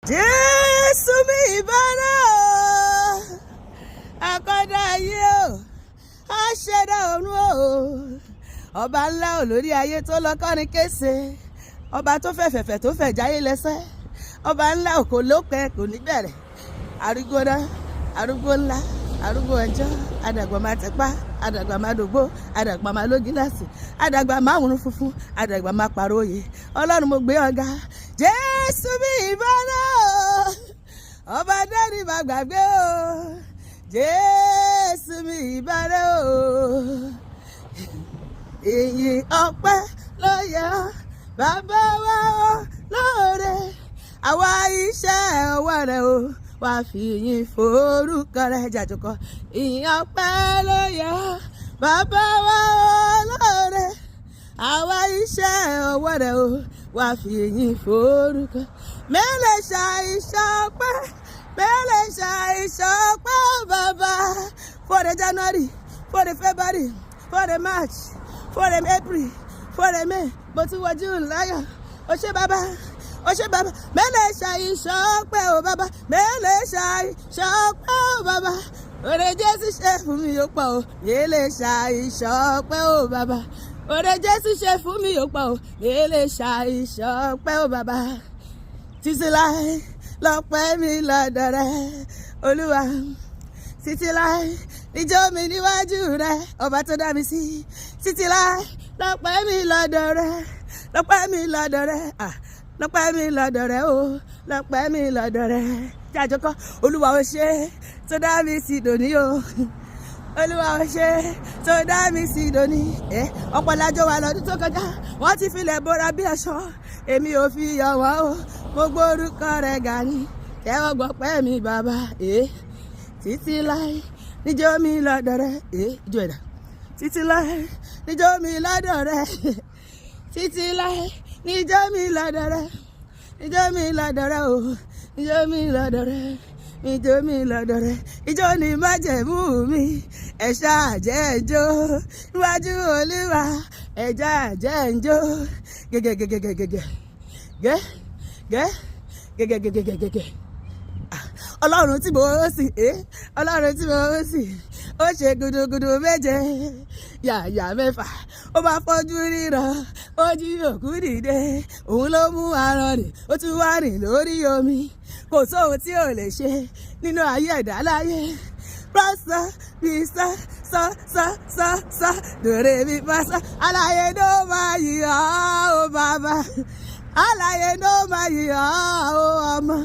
Jésù mi ìbára o, akọ́dá ayé o, aṣẹ̀dá ọ̀run o, ọba ńlá olórí ayé tó lọ kọ́rin kése, ọba tó fẹ̀fẹ̀fẹ̀ tó fẹ̀ jáyé lẹ́sẹ̀, ọba ńlá òkò lópin kò ní bẹ̀rẹ̀, arúgbó náà, arúgbó ńlá, arúgbó ọjọ́, adàgbà máa tẹpá, adàgbà máa dògbó, adàgbà máa ló gíláàsì, adàgbà máa wùrún funfun, adàgbà máa pàrọ̀ òye. Ọlọ́run, mo gbé ọ̀gá. Jésù mi ìbára o, ọba dẹ́rì má gbàgbé o. Jésù mi ìbára o, ìyìn ọpẹ́ ló yẹ ọ́, bàbá wa o lóore. Àwa iṣẹ́ ọwọ́ rẹ o, wá fi ìyìn forúkọ rẹ jàjọkọ. Ìyìn ọpẹ́ ló yẹ ọ́, bàbá wa o lóore. Àwa iṣẹ́ ọwọ́ rẹ o, wá fi ìyìn forúkọ. Mẹ́lẹ̀ ṣàìṣọ́ ọpẹ́, mẹ́lẹ̀ ṣàìṣọ́ ọpẹ́, bàbá. For the January, for the February, for the March, for the April, for the May, mo ti wọ June láyọ̀. Ó ṣé bàbá, ó ṣé bàbá. Mẹ́lẹ̀ ṣàìṣọ́ ọpẹ́ o bàbá, mẹ́lẹ̀ ṣàìṣọ́ ọpẹ́ o bàbá. Oore Jésù ṣe fún mi ó pọ̀ o, mẹ́lẹ̀ ṣàìṣọ́ ọpẹ́ o bàbá. Oore Jésù ṣe fún mi ó pọ̀ o, mẹ́lẹ̀ ṣàìṣọ́ ọpẹ́ o bàbá. Títí láì lọ́pẹ́ mi lọ́dọ̀ rẹ, Olúwa. Títí láì níjó mi níwájú rẹ, ọba tó dá mi sí. Títí láì lọ́pẹ́ mi lọ́dọ̀ rẹ, lọ́pẹ́ mi lọ́dọ̀ rẹ, ah, lọ́pẹ́ mi lọ́dọ̀ rẹ o, lọ́pẹ́ mi lọ́dọ̀ rẹ. Jájọ kọ́. Olúwa, ó ṣe tó dá mi sí dòní o. Olúwa, ó ṣe tó dá mi sí dòní. Ẹ ọ̀pọ̀ lájọ wà lọ́dún tó kọjá, wọ́n ti filẹ̀ bóra bí aṣọ. Èmi ò fi yọ̀ wọ́n o, mo gbórúkọ rẹ̀ ga ni. Tẹ́wọ́ gbọ́pẹ́ mi, bàbá. Ẹ títí láì níjó mi lọ́dọ̀ rẹ. Ẹ ijó ẹ̀dá. Títí láì níjó mi lọ́dọ̀ rẹ, títí láì níjó mi lọ́dọ̀ rẹ, níjó mi lọ́dọ̀ rẹ o, níjó mi lọ́dọ̀ rẹ, níjó mi lọ́dọ̀ rẹ. Ijó ni májẹ̀mú mi, ẹ ṣáà jẹ́ n jó níwájú Olúwa, ẹ ṣáà jẹ́ n jó. Gẹ́gẹ́gẹ́gẹ́gẹ́gẹ́ gẹ́ gẹ́ gẹ́gẹ́gẹ́gẹ́gẹ́. Ọlọ́run tí mo sì é, Ọlọ́run tí mo sì, ó ṣe gudugudu 7, yàyà 6, ó bá fọ́jú ríran, ó jí òkú dìde, òun ló mú arọ rìn, ó tún wá rìn lórí omi. Kò sóhun tí ò lè ṣe nínú ayé ẹ̀dá láyé. Rọ́ṣà bí sá sá sá sá sá dòrè mi bá sá. Aláyé ló máa yí ọ́ ó bàbá, aláyé ló máa yí ọ́ ó ọmọ.